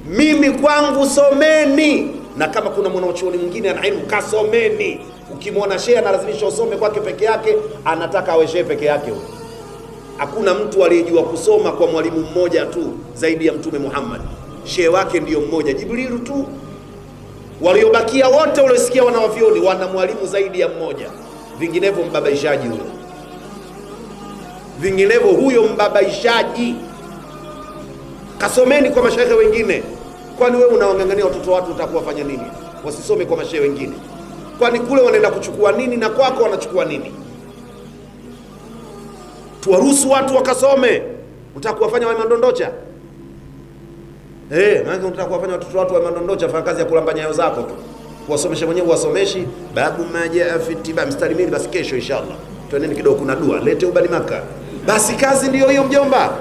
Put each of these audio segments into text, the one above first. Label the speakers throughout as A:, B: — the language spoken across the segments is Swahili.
A: Mimi kwangu someni, na kama kuna mwanachuoni mwingine ana ilmu kasomeni. Ukimwona shehe analazimisha usome kwake peke yake, anataka awe shehe peke yake huyo. Hakuna mtu aliyejua kusoma kwa mwalimu mmoja tu zaidi ya Mtume Muhammad. Shehe wake ndiyo mmoja, Jibrilu tu. Waliobakia wote uliosikia wanawavyoni wana mwalimu zaidi ya mmoja, vinginevyo mbabaishaji huyo, vinginevyo huyo mbabaishaji. Kasomeni kwa mashehe wengine. Kwani wewe unawang'ang'ania watoto watu utakuwafanya nini? Wasisome kwa mashehe wengine? Kwani kule wanaenda kuchukua nini na kwako wanachukua nini? Tuwaruhusu watu wakasome. Unataka kuwafanya wawe mandondocha? Maana unataka kuwafanya watoto watu wawe mandondocha, fanya kazi ya kulamba nyayo zako tu. Kuwasomesha mwenyewe uwasomeshi. Babu maja afitiba mstari mimi basi kesho inshallah. Twendeni kidogo kuna dua, lete ubani Maka. Basi kazi ndiyo hiyo mjomba.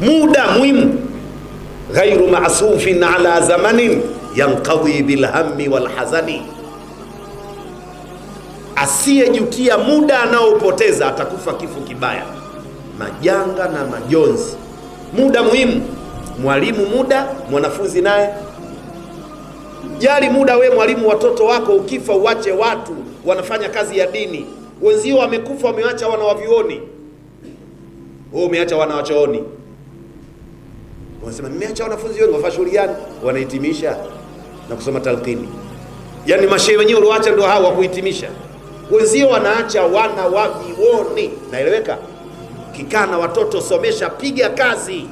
A: Muda muhimu. Ghairu ma'sufin ala zamanin yanqadhi bilhammi walhazani. Asiyejutia muda anaopoteza atakufa kifo kibaya, majanga na majonzi. Muda muhimu, mwalimu muda, mwanafunzi naye jali muda. We mwalimu, watoto wako ukifa uache watu wanafanya kazi ya dini. Wenzio wamekufa wameacha wana wavyuoni, wewe umeacha wana wachooni. Wanasema nimeacha wanafunzi wengi wafanya shughuli gani? Wanahitimisha na kusoma talqini. Yaani mashehe wenyewe walioacha ndio hao wa kuhitimisha. Wenzio wanaacha wana wa vioni. Naeleweka? Kikaa na watoto, somesha, piga kazi.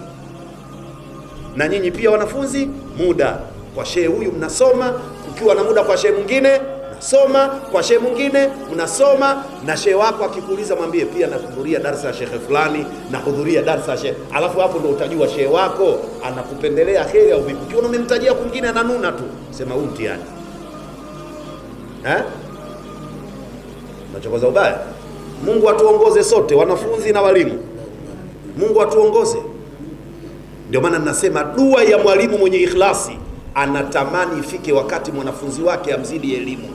A: Na nyinyi pia wanafunzi, muda kwa shehe huyu mnasoma, kukiwa na muda kwa shehe mwingine mnasoma, kwa shehe mwingine mnasoma. Na shehe wako akikuuliza mwambie pia nahudhuria darasa ya shehe fulani, nahudhuria darasa ya shehe. Alafu hapo ndo utajua shehe wako anakupendelea kheri au vipi. Ukiona umemtajia kwingine ananuna tu, sema huu mtihani. Unachokoza ubaya. Mungu atuongoze sote, wanafunzi na walimu. Mungu atuongoze. Ndio maana ninasema dua ya mwalimu mwenye ikhlasi, anatamani ifike wakati mwanafunzi wake amzidi elimu.